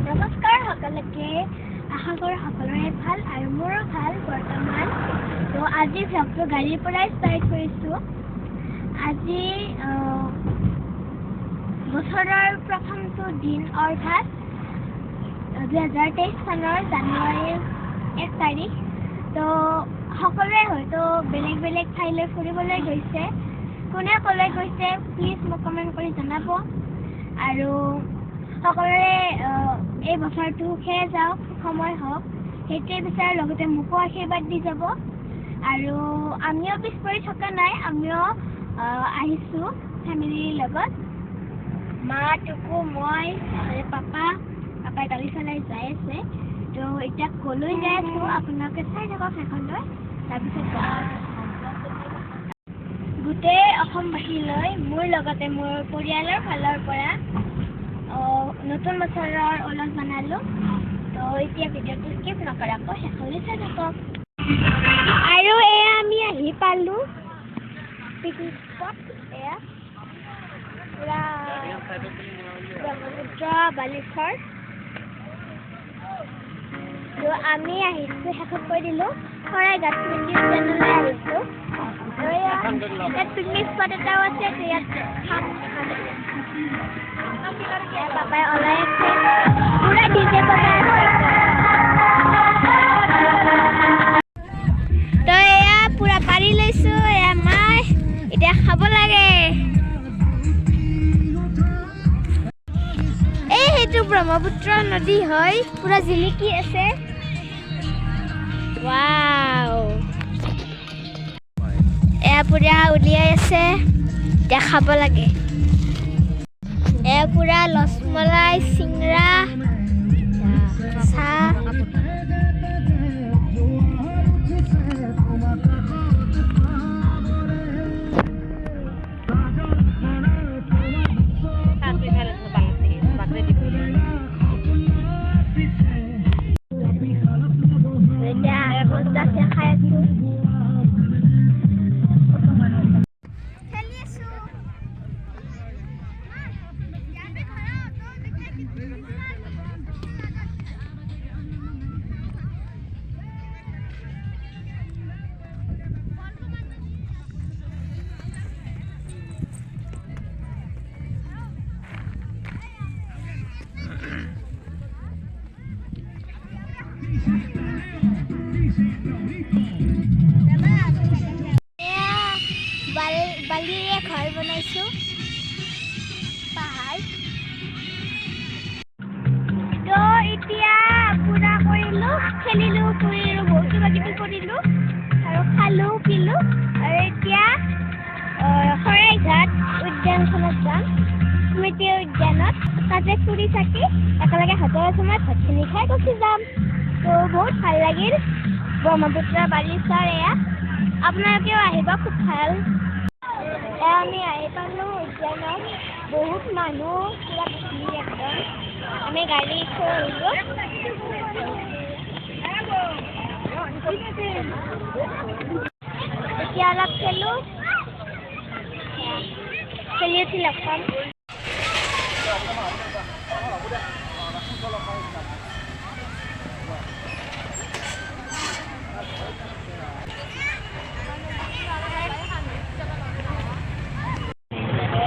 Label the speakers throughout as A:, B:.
A: নমস্কাৰ সকলোকে, আশা কৰোঁ সকলোৰে ভাল আৰু মোৰো ভাল বৰ্তমান। তো আজি ভ্লগটো গাড়ীৰ পৰাই ষ্টাৰ্ট কৰিছোঁ। আজি বছৰৰ প্ৰথমটো দিন, অৰ্থাৎ 2023 চনৰ জানুৱাৰীৰ 1 তাৰিখ। তো সকলোৱে হয়তো বেলেগ বেলেগ ঠাইলৈ ফুৰিবলৈ গৈছে। কোনে ক'লৈ গৈছে প্লিজ মোক কমেণ্ট কৰি জনাব। আৰু সকলোৰে এই বছৰটো সুখেৰে যাওক, সুখময় হওক, সেইটোৱে বিচাৰোঁ। লগতে মোকো আশীৰ্বাদ দি যাব। আৰু আমিও পিছ পৰি থকা নাই, আমিও আহিছোঁ ফেমিলিৰ লগত। মা, টুকু, মই, পাপা, পাপাই গাড়ী চলাই যাই আছে। তো এতিয়া ক'লৈ যাই আছোঁ আপোনালোকে চাই থাকক শেষলৈ, তাৰপিছত গোটেই অসমবাসীলৈ মোৰ লগতে মোৰ পৰিয়ালৰ ফালৰ পৰা নতুন বছৰৰ ওলগ জনালোঁ। তো এতিয়া ভিডিঅ'টো স্কিপ নকৰাকৈ শেষলৈ চাই থাকক। আৰু এয়া আমি আহি পালোঁ পিকনিক স্পট। এয়া পুৰা ব্ৰহ্মপুত্ৰ বালিচৰ। তো আমি আহিছোঁ, শেষত কৈ দিলোঁ, শৰাইঘাট স্মৃতি উদ্যানলৈ আহিছোঁ। আৰু ইয়াত পিকনিক স্পট এটাও আছে। তো ইয়াত খাম। পাপাই ওলাই আছে, পুৰা ডিজে বজাই আছে। তো এয়া পুৰা পাৰি লৈছোঁ, এয়া মাই এতিয়া খাব লাগে। এই সেইটো ব্ৰহ্মপুত্ৰ নদী হয়, পুৰা জিলিকি আছে। ৱাও, এয়া পুৰা উলিয়াই আছে, এতিয়া খাব লাগে। এয়া পুৰা ৰসমলাই, চিংৰা, চাহ। এতিয়া মজাছে খাই আছো। খেলি আছো। এয়া বালিৰে ঘৰ বনাইছো, পাহাৰ। তো এতিয়া পুৰা কৰিলো, খেলিলো, ফুৰিলো, বহুত কিবা কিবি কৰিলো আৰু খালো পিলো। আৰু এতিয়া শৰাইঘাট উদ্যানখনত যাম, স্মৃতি উদ্যানত। তাতে ফুৰি চাকি একেলগে হোটেলত সোমাই ভাতখিনি খাই গুচি যাম। তো বহুত ভাল লাগিল ব্ৰহ্মপুত্ৰ বালিচৰ। এয়া আপোনালোকেও আহিব, খুব ভাল। এয়া আমি আহি পালোঁ উদ্যানত, বহুত মানুহ, পুৰা ভিৰ একদম। আমি গাড়ী থৈ আহিলোঁ। এতিয়া অলপ খেলোঁ, খেলি উঠি লগ পাম।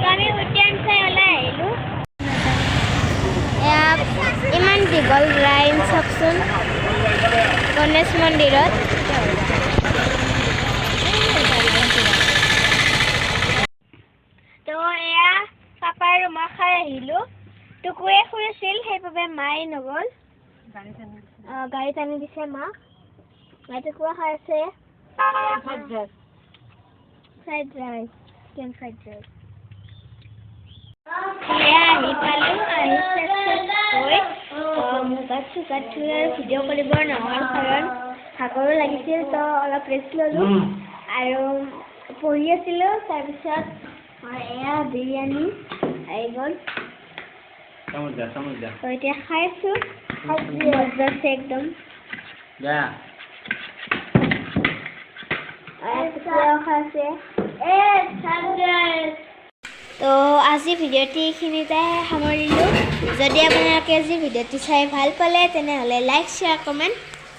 A: তো আমি উদ্যান চাই ওলাই আহিলোঁ। এয়া ইমান দীঘল লাইন চাওকচোন গণেশ মন্দিৰত। তো এয়া পাপা আৰু মই খাই আহিলোঁ। টুকুৱে শুই আছিল, সেইবাবে মায়ে নগ'ল। গাড়ী টানি দিছে মাক। টুকুৱে খাই আছে fried rice, chicken fried rice. এয়া আহি পালোঁ। আহি ফ্ৰেছ হৈ মুখ হাত চুখ হাত ধুই আৰু ভিডিঅ' কৰিব নহ'ল, কাৰণ ভাগৰো লাগিছিল। তো অলপ ৰেষ্ট ল'লোঁ আৰু পঢ়ি আছিলোঁ। তাৰপিছত এয়া বিৰিয়ানী আহি গ'ল। তো এতিয়া খাই আছোঁ, মজা আছে একদম। টুকুৰাও খাই আছে। তো আজি ভিডিঅ'টি এইখিনিতে সামৰিলোঁ। যদি আপোনালোকে আজি ভিডিঅ'টি চাই ভাল পালে, তেনেহ'লে লাইক, শ্বেয়াৰ, কমেণ্ট,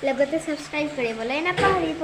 A: লগতে ছাবস্ক্ৰাইব কৰিবলৈ নাপাহৰিব।